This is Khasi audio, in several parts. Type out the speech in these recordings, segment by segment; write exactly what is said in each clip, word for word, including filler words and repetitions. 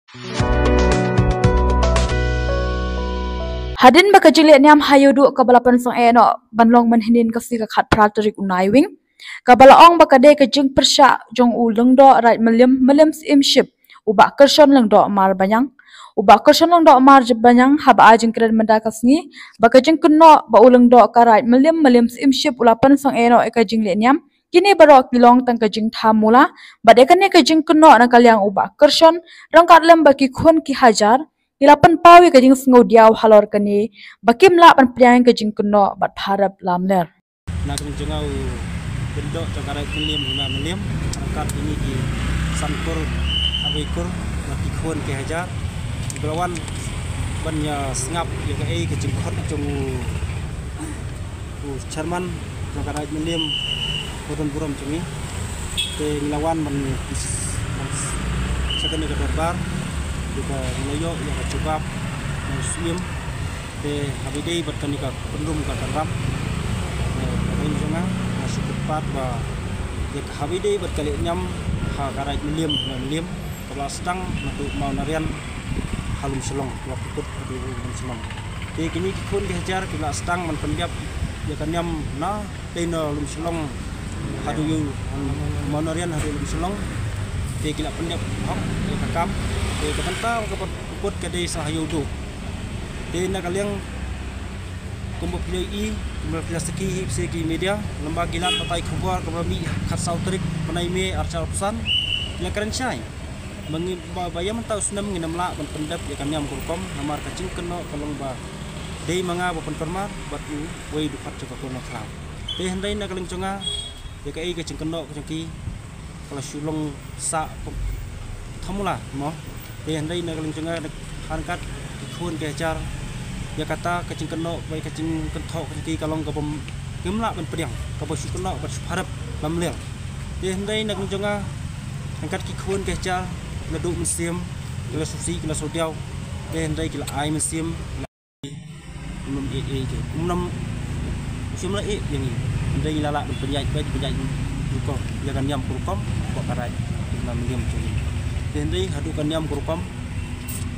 Hadien ba ka jingleh niam ha Ïewduh kaba la pynsangeh noh ban long mynhynnin ka sngi ka khatphra tarik u Naiwieng, kaba la ong ba ka dei ka jingpyrshah jong u Lyngdoh Raid Mylliem, Mylliem Syiem Ship, u Bah Kyrshon Lyngdoh Marbaniang. U Bah Kyrshon Lyngdoh Marbaniang haba ai jingkren mynta ka sngi ba ka jingkynnoh ba u Lyngdoh ka Raid Mylliem, Mylliem Syiem Ship u la pynsangeh noh ïa ka jingleh niam, kine baroh ki long tang ka jingtha mula bad ïa kane ka jingkynnoh na ka liang u Bah Kyrshon, ryngkat lem bad ki khun ki hajar, ki la pynpaw ïa ka jingsngewdiaw halor kane ba kim lah ban pdiang ïa ka jingkynnoh bad pharep lamler. Na ka liang jong nga u Lyngdoh jong ka Raid Mylliem, Hima Mylliem, ryngkat kine ki san kur, arwei kur, bad ki khun ki hajar, kiba la wan ban ïa sngap ïa kaei ka jingkhot jong u u chairman jong ka Raid Mylliem, ba don burom jong ngi. Te ngi la wan ban, ban sha kane ka dorbar, te ngi la ïoh ïa ka jubab na u Syiem. Te haba ïadei bad kane ka kynrum ka kynram, te ka ring jong nga, nga shu kyrpad ba ïa ka haba ïadei bad ka leh niam ha ka Raid Mylliem, Mylliem, kaba la sdang naduh Mawna Rian ha Lumshillong, kaba kut haduh Lumshillong. Te kine ki khun ki hajar ki la sdang ban pynïap ïa ka niam na, te na Lumshillong haduh ïa u, Mawna Rian haduh Lumshillong. Te ki la pynïap hok ïa ka kam. Te ka bynta kaba kut ka dei sa ha Ïewduh. Te na ka liang kumba phi la ïohi, kumba phi la sakhi hi sha ki media, lem bad ki lad batai khubor kaba mih khatsaw tarik bnai May arhajar arphew san, ki la kren shai ba ngi, ba, ba ïa mynta u snem ngin ym lah ban pyndep ïa ka niam ka rukom, namar ka jingkynnoh ka long ba dei ma nga ba pynkulmar bad uwei u dkhot jong ka Kurnongkhlaw. Te hynrei na ka liang jong nga, ïa kaei ka jingkynnoh ka jong ki ka la shu long sah kum thamula mo. Te hynrei na ka liang jong nga, ryngkat ki khun ki hajar, ïa kata ka jingkynnoh bad ka jingkynthoh ka jong ki ka long kaba ngim lah ban pdiang, kaba shu kynnoh bad shu pharep lamler. Te hynrei na ka liang jong nga, ryngkat ki khun ki hajar, ki la duh mynsiem, ki la sngewsih, ki la sngewdiaw. Te hynrei ki la ai mynsiem, ki la ai, ym ïeit ïa ki, ym, ym shym la ïeit ïa ngi. Hynrei ngi la lah ban pynïaid beit, pynïaid rukom ïa ka niam ka rukom, ka Raid Mylliem jong ngi. Te hynrei haduh ka niam ka rukom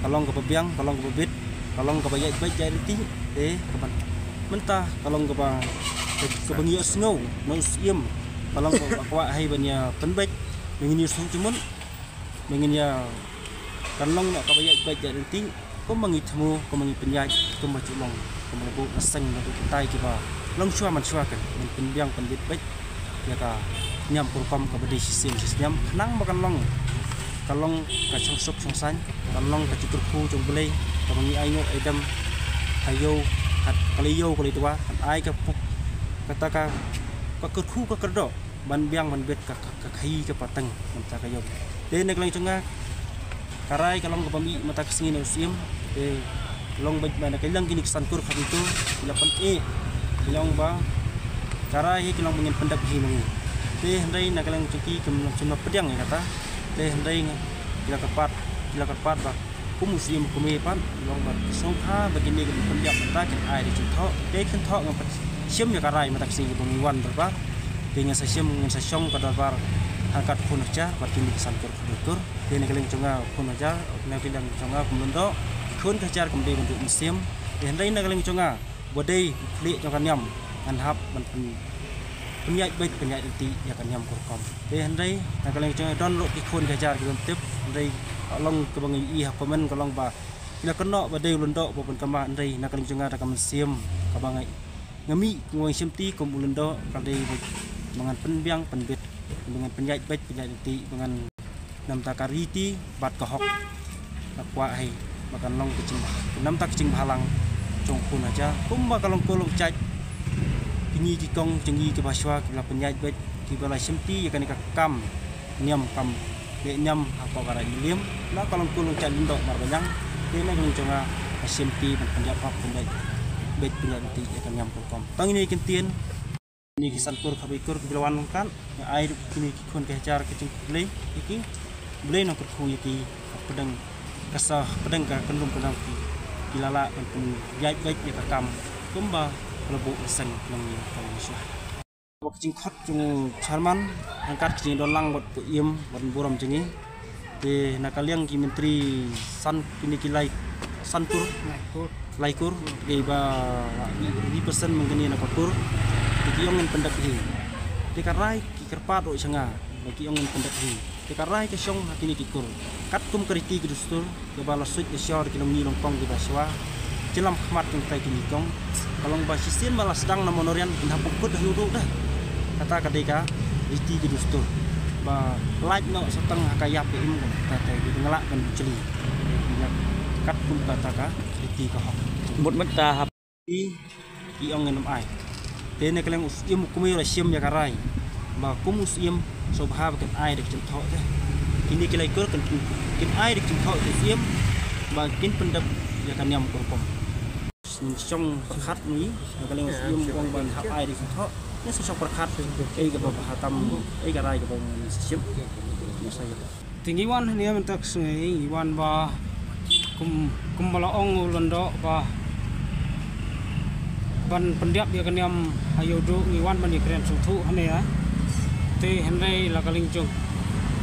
ka long kaba biang, ka long kaba bit, ka long kaba ïaid beit ïaid ryntih. Te kaba mynta ka long kaba, kaba ngi ïohsngew na u Syiem, ka long kaba kwah hi ban ïa pynbeit, ba ngin ïohsngew jingmut, ba ngin ïa, kan long noh kaba ïaid beit ïaid ryntih, kumba ngi thmu, kumba ngi pynïaid, kumba ju long, kumba la buh la seng naduh kitai kiba long shuwa man shuwa, kan ngin pynbiang pynbit beit ïa ka niam ka rukom kaba dei shisien shisnem, khnang ba kan long, kan long ka shongsuk shongsaiñ, kan long ka jingkyrkhu jong U Blei, kaba ngi ainguh aidem ha ïew, ha ka lei ïew ka lei twa, kan ai ka puk, kata ka, ka kyrkhu ka kyrdoh ban biang ban bit ka, ka, ka khaïi ka pateng mynta ka ïew. Te na ka liang jong nga, ka rai ka long kaba mih mynta ka sngi na u Syiem. Te long beit ba na ka liang kine ki san kur khatwei kur ki la pyneh, ki long ba ka rai hi ka long ba ngin pyndep hi ma ngi. Te hynrei na ka liang jong ki kim long, kim long pdiang ïa kata. Te hynrei ki la kyrpad, ki la kyrpad ba kum u Syiem kum i pat, long ba sngewbha ba kine ki pynïap mynta kin ai da jingthoh. Te kin thoh, ngan pat shim ïa ka rai mynta ka sngi ba ngi wan dorbar. Te ngan sa shim, ngan sa shong ka dorbar ryngkat khun hajar bad kine ki san kur khatwei kur. Te na ka liang jong nga khun hajar, na ka liang jong nga kum Lyngdoh, khun hajar kim dei ban duh mynsiem. Te hynrei na ka liang jong nga ba dei u khlieh jong ka niam, ngan hap ban pyn, pynïaid beit pynïaid ryntih ïa ka niam ka rukom. Te hynrei na ka liang jong nga don ruh ki khun ki hajar ki don tip, hynrei ka long kaba ngi ïohi ha comment ka long ba ki la kynnoh ba dei u Lyngdoh ba pynkynmaw, hynrei na ka liang jong nga da ka mynsiem kaba nga, nga mih, nga shimti kum u Lyngdoh ka dei ba ngan pynbiang pynbit, ba ngan pynïaid beit pynïaid ryntih, ba ngan namta ka riti bad ka hok. Nga kwah hi ba kan long ka jing, namta ka jingbhalang jong khun hajar, kumba ka long kur long jait kine ki kong jong ngi kiba shuwa kiba la pynïaid beit, kiba la shimti ïa kane ka kam niam kam leh niam ha ka Raid Mylliem. Na ka long kur long jait Lyngdoh Marbaniang, te na ka liang jong nga nga shimti ban pynïap hok pynïap beit pynïap ryntih ïa ka niam ka rukom. Tang ine i kyntien. Kine ki san kur khatwei kur kiba la wan ryngkat, nga ai ruh kine ki khun ki hajar ka jingkhublei ïa ki. Khublei nongkyrkhu ïa ki hapdeng ka sa, hapdeng ka kynrum kynram ki, ki la lah ban pynïaid beit ïa ka kam kumba ka la buh la seng, ka long ïa ka long shuwa. Ka jingkhot jong u chairman ryngkat ka jingdon lang bad u Ïem bad burom jong ngi. Te na ka liang ki myntri san kine ki lai, san kur, lai kur, dei ba ri percent mynta kane na ka kur. Te ki ong ngin pyndep hi. Te ka rai ki kyrpad ruh sha nga ba ki ong ngin pyndep hi. Te ka rai ka shong ha kine ki kur. Katkum ka riti ka dustur kaba la suit la shor ki longni longkong kiba shuwa. Jylliew khmat jong kine ki kong. Ka long ba shisien ba la sdang na Mawnohrian, ngin hap pynkut ha Ïewduh de. Kata ka dei ka riti ka dustur. Ba lait noh sa tang ha ka ïap ka im, kata ka dei ka ngalak kan jylliew. Katkum kata ka riti ka hok. Mut mut ta hap. Ki, ki ong ngin ym ai. Te na ka liang u Syiem u kmie u la shim ïa ka rai ba kum u Syiem sngewbha ba kin ai da ka jingthoh te. Kine ki lai kur kin, kin ai da ka jingthoh te u Syiem ba kin pyndep ïa ka niam ka rukom. Ngin shong pyrkhat ngi, na ka liang u Syiem u ong ba ngin hap ai da ka jingthoh. Ngin sa shong pyrkhat ei kaba bha tam, ei ka rai kaba ngin sa shim. Ngin sa ïa Te ngi wan hangne mynta ka sngi, ngi wan ba kum, kumba la ong u lyngdoh ba ban pyndiap ïa ka niam ha Ïewduh, ngi wan ban ïakren sngewthuh hangne. Te hynrei la ka liang jong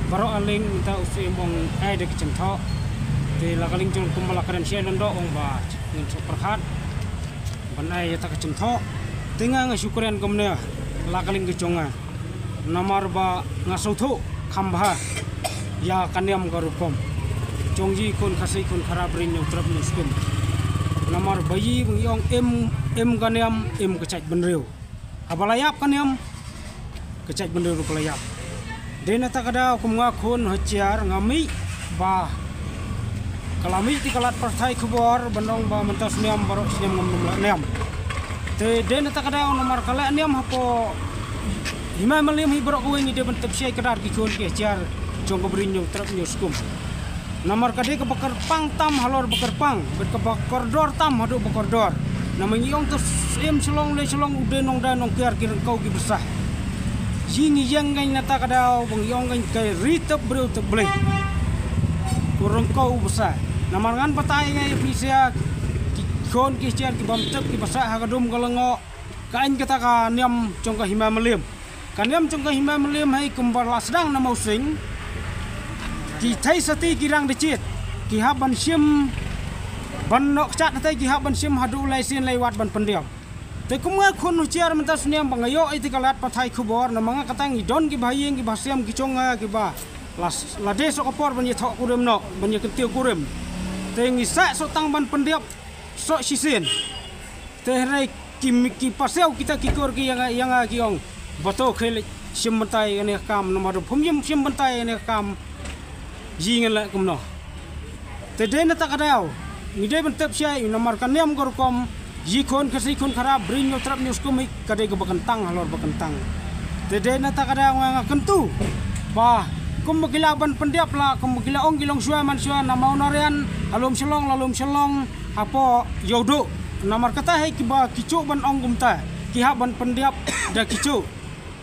baroh a liang mynta u Syiem u ong ai da ka jingthoh. Te la ka liang jong kumba la kren sha u lyngdoh u ong ba ngin sa pyrkhat ban ai ïa kata ka jingthoh. Te nga nga shu kren kumne, la ka liang ka jong nga. Namar ba nga sngewthuh kham bha ïa ka niam ka rukom jong i khun Khasi khun Khara, Bri, Hynñiewtrep, Hynñiewskum. Namar ba i ba ngi ong im, im ka niam, im ka jaitbynriew. Haba la ïap ka niam, ka jaitbynriew ruh ka la ïap. Dei na kata ka daw kum nga khun Hajar nga mih ba ka la mih te ka lad pathai khubor ban ong ba mynta u Syiem baroh u Syiem ngam nym lah niam. Te dei na kata ka daw namar ka lah niam hapoh Hima Mylliem hi baroh kawei ngi dei ban tip shai kdar ki khun ki Hajar jong ka Bri, Hynñiewtrep, Hynñiewskum. Namar ka dei kaba kyrpang tam halor ba kyrpang, bad kaba kordor tam haduh ba kordor. Namar ngi ong te Syiem sha long lei sha long, u dei nongdai nongkiar ki ryngkew kiba sah. Shi ngi ïeng ngi na kata ka daw ba ngi ong ngi ka ri tep briew tep Blei. Ko ryngkew ba sah. Namar ngan batai ngi ïa phi sha ki khun ki Hajar ki bym tep kiba sah ha ka dum ka lyngngoh. Ka aiñ kata ka niam jong ka Hima Mylliem. Ka niam jong ka Hima Mylliem hi kumba la sdang na Mawsing. Ki thei sati ki rang da jied. Ki hap ban shim ban noh kjat hata ki hap ban shim haduh lai sien lai wat ban pyndiap. Te kum nga khun Hajar mynta u Syiem ba nga ïoh ïa te ka lad pathai khubor namar nga kata ngi don kiba ha ïing kiba ha sem ki jong nga kiba la, la dei soh ka por ban ïathoh kurim noh ban ïakyntiew kurim. Te ngi sah soh tang ban pyndiap soh shisien. Te hynrei ki, ki pasiaw kita ki kur ki ïa nga, ïa nga ki ong ba to khie leit shim bynta ïa kane ka kam namar ba phim shim, shim bynta ïa kane ka kam ïa ngin leh kumno. Te dei na kata ka daw ngi dei ban tip shai namar ka niam ka rukom ïa khun Khasi khun Khara, Bri, Hynñiewtrep, Hynñiewskum hi ka dei kaba kyntang halor ba kyntang. Te dei na kata ka daw nga, nga kyntu ba kumba ki lah ban pyndiap la kumba ki la ong ki longshuwa manshuwa na Mawnohrian, ha Lumshillong la Lumshillong, hapoh Ïewduh. Namar kata hi kiba ki shu ban ong kumta, ki hap ban pyndiap da ki shu.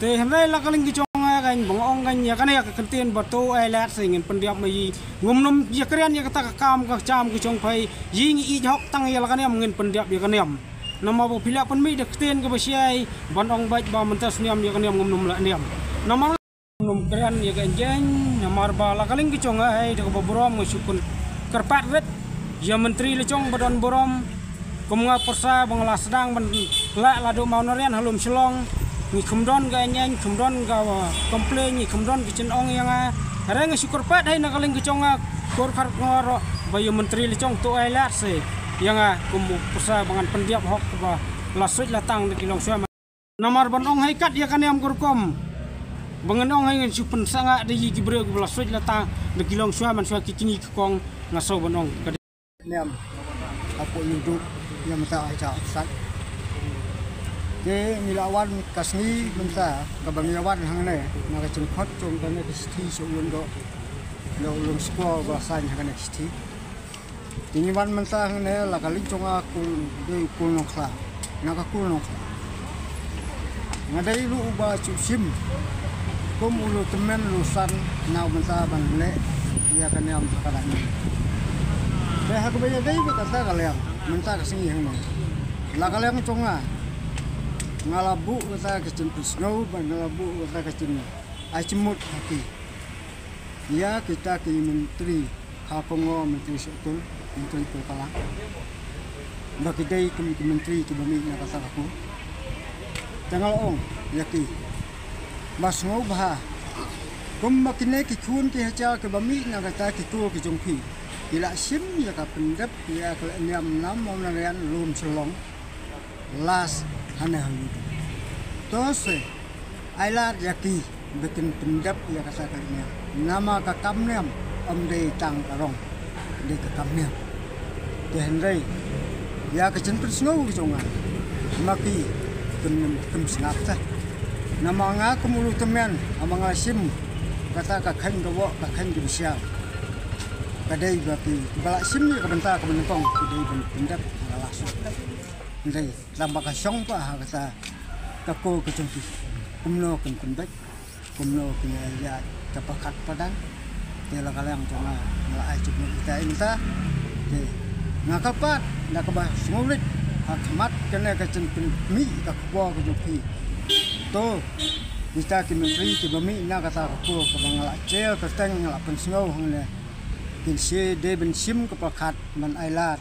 Te hynrei la ka liang ki jong nga kan ba nga ong kan ïa kane ka kyntien ba to ai lad se ngin pyndiap ma i. Ngim nym ïakren ïa kata ka kam ka jam ka jong phi, i ngi ïeit hok tang ïa la ka niam, ngin pyndiap ïa ka niam. Namar ba phi la pynmih da ka ktien kaba shai ban ong beit ba mynta u Syiem ïa ka niam ngim nym lah niam. Namar Ngam kren ïa ka enjeng, namar ba la ka liang ka jong nga, hei, da kaba burom nga shu kyrpad rit ïa u Myntri la jong ba don burom. Kum nga pyrsa ba nga la sdang ban lah la duh Mawnohrian ha Lumshillong, ngi kham don ka enjeng, kham don ka complain, ngi kham don ka jingong ïa nga. Hynrei nga shu kyrpad, hei, na ka liang ka jong nga, kur kharkongor ba ïa u Myntri la jong to ai lad se ïa nga kum u pyrsa ba ngan pyndiap hok ba la suit la tang da ki longshuwa. Namar ban ong hei kat ïa ka niam ka rukom, ba ngan ong hei ngan shu pynsangeh da ïa ki briew kiba la suit la tang da ki longshuwa manshuwa, ki kñi ki kong, nga sngew ban ong ka niam hapoh Ïewduh ïa mynta ha Jaiñtia. Te ngi la wan ka sngi mynta kaba ngi la wan hangne na ka jingkhot jong kane ka shithi sha u lyngdoh na u lyngskor ba la saiñ ha kane ka shithi. Te ngi wan mynta hangne la ka liang jong nga, kur dei kur Nongkhlaw, na ka kur Nongkhlaw. Nga dei ruh uba shu shim kum u lutmen lusan na u mynta ban leh ïa ka niam ha ka dak ni. Te ha kaba ïadei bad kata ka liang mynta ka sngi hangne, la ka liang jong nga, nga la buh kata ka jingpynsngew bad nga la buh kata ka jingai jingmut ha ki. Ïa kita ki myntri, ha kong o myntri Sohtul, myntri Purkala, ba ki dei kum ki myntri kiba mih na kata ka kur. Te nga la ong ïa ki ba sngewbha, kumba kine ki khun ki hajar kiba mih na kata ki kur ki jong phi, ki la shim ïa ka pyndep ïa ka lehniam na Mawryngkneng lum Shillong. Last hane ha ïuh. To se ai lad ïa ki ba kin pyndep ïa kata ka lehniam. Namar ka kam niam ym dei tang ka rong, dei ka kam niam. Te hynrei ïa ka jingpynsngew ka jong nga, ma ki kim, kim sngap te. Namar nga kum u tymmen, haba nga la shim kata ka kheiñ ka woh, ka kheiñ ka bishar, ka dei ba ki, ba la shim ïa ka bynta kaba nyngkong, ki dei ban pyndep ha ka last. Hynrei tang ba ka shong pat ha kata ka kur ka jong ki, kumno kin pynbeit, kumno kin ïaid da pyrkhat padan. Te la ka liang jong nga, nga la ai jingmut ïa kita mynta. Te nga kyrpad da kaba sngewrit ha khmat kane ka jingpynmih ka khubor ka jong phi. To kita ki myntri kiba mih na kata ka kur kaba nga la jer kyrteng, nga la pynsngew hangne, kin sa dei ban shim ka pyrkhat ban ai lad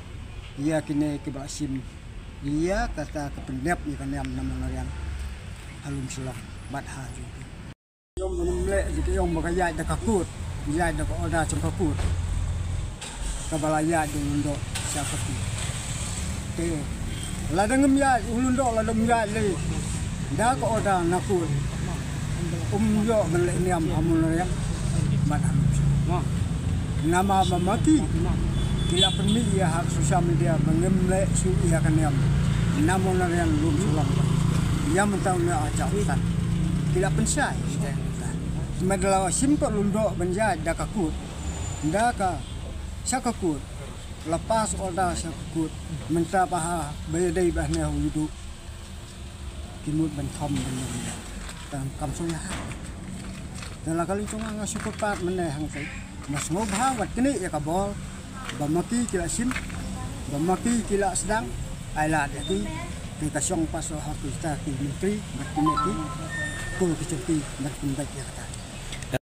ïa kine kiba la shim ïa kata ka pyndep ïa ka niam na Mawryngkneng ha lum Shillong bad ha ïuh. Ïong ba ngim leh, ïong ba ka ïaid da ka kut, ïaid da ka order jong ka kut, kaba la ïaid da u lyngdoh sha ka kut. Te lada ngim ïaid, u lyngdoh lada um ïaid lei da ka order na kut, um ïoh ban lehniam ha Mawryngkneng bad ha lum Shillong. Namar ba ma ki, ki la pynmih ïa ha ka social media ba ngim leh shuh ïa ka niam na Mawryngkneng lum Shillong. Ïa mynta u ne a jaw tan, ki la pynshai. Te mynta la shim pat u lyngdoh ban ïaid da ka kut, da ka, sha ka kut, la pass order sha ka kut. Mynta ba ha, ba ïadei bad hane ha u ïuh, ki mut ban thom ban ïa, tang kam shu ïa ha. Te la ka liang jong nga, nga shu kyrpad mynne hangtai, ba sngewbha wat knieh ïa ka bor, ba ma ki ki la shim, ba ma ki ki la sdang, ai lad ïa ki. Te ka shong pat sha ha kita ki myntri bad kine ki kur ki jong ki ban pynbeit ïa kata.